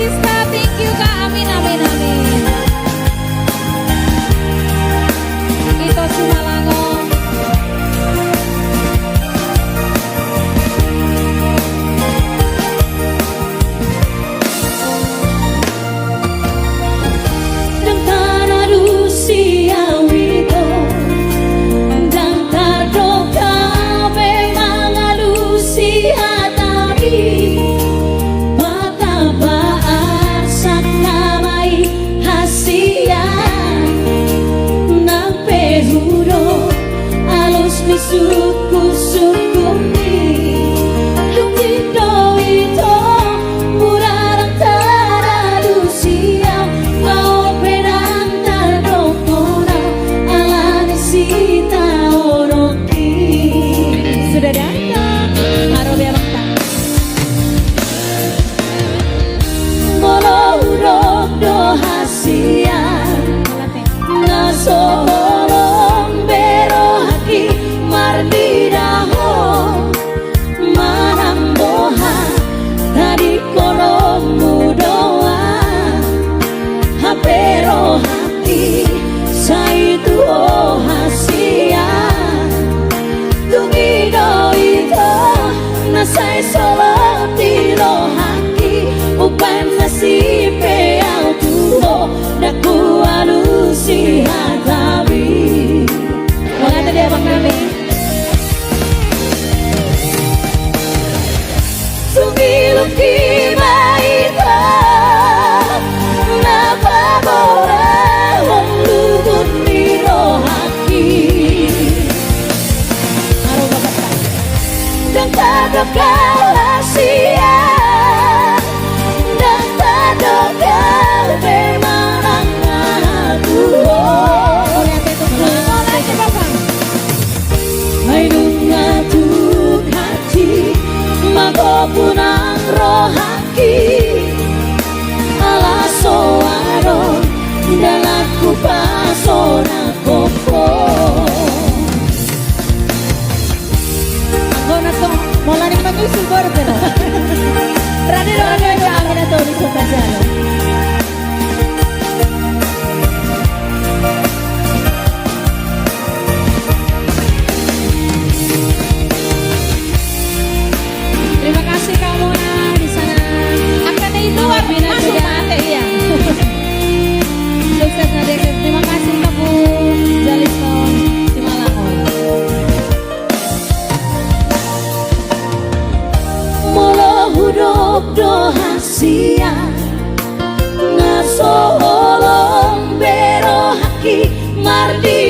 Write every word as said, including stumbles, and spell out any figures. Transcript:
Siska, thank you, Kak. Amin, amin, amin. Ito Simalungun. Ndang taralusi au ito, ndang tardok au be mangalusi hataMi. Patamba arsak nama i hasian, nang pe hudok alus ni sungkun-sungkunMi. Dung i do ito, mura ndang taralusi au, laho pe ndang tardok hona, ala ni sitaononki. Sudah datang. Aro be abangta. Molo hudok do hasian, na so holong be rohangki marnida Ho manang boha, tadingkononMu do au. Hape rohangki sai tu Ho hasian. Dung i do ito, na sai solot di rohangki, umbahen sasip pe au tu Ho, ndang hualusi hataMi. Mauliate di abang nami. Sungiluk i ma ito, na paborahon lubuk ni rohangki. Ndang tardok au hasian, ndang tardok au be manang aha tu Ho. Ai nunga tuk hansit ma gopu nang rohangki, ala so adong dalan hupasonanghon Ho. Anggo na tong molo ning manyusul baru pe do. Rade do, rade do, rade do, rade do. Terima kasih Kak Mona di sana. Angka na i luar masuk mate, iya. Sukses na deket. Terima kasih Kak Bu. Jalisno Simalungun. Molo hudok do hasian, na so holong be rohangki mardi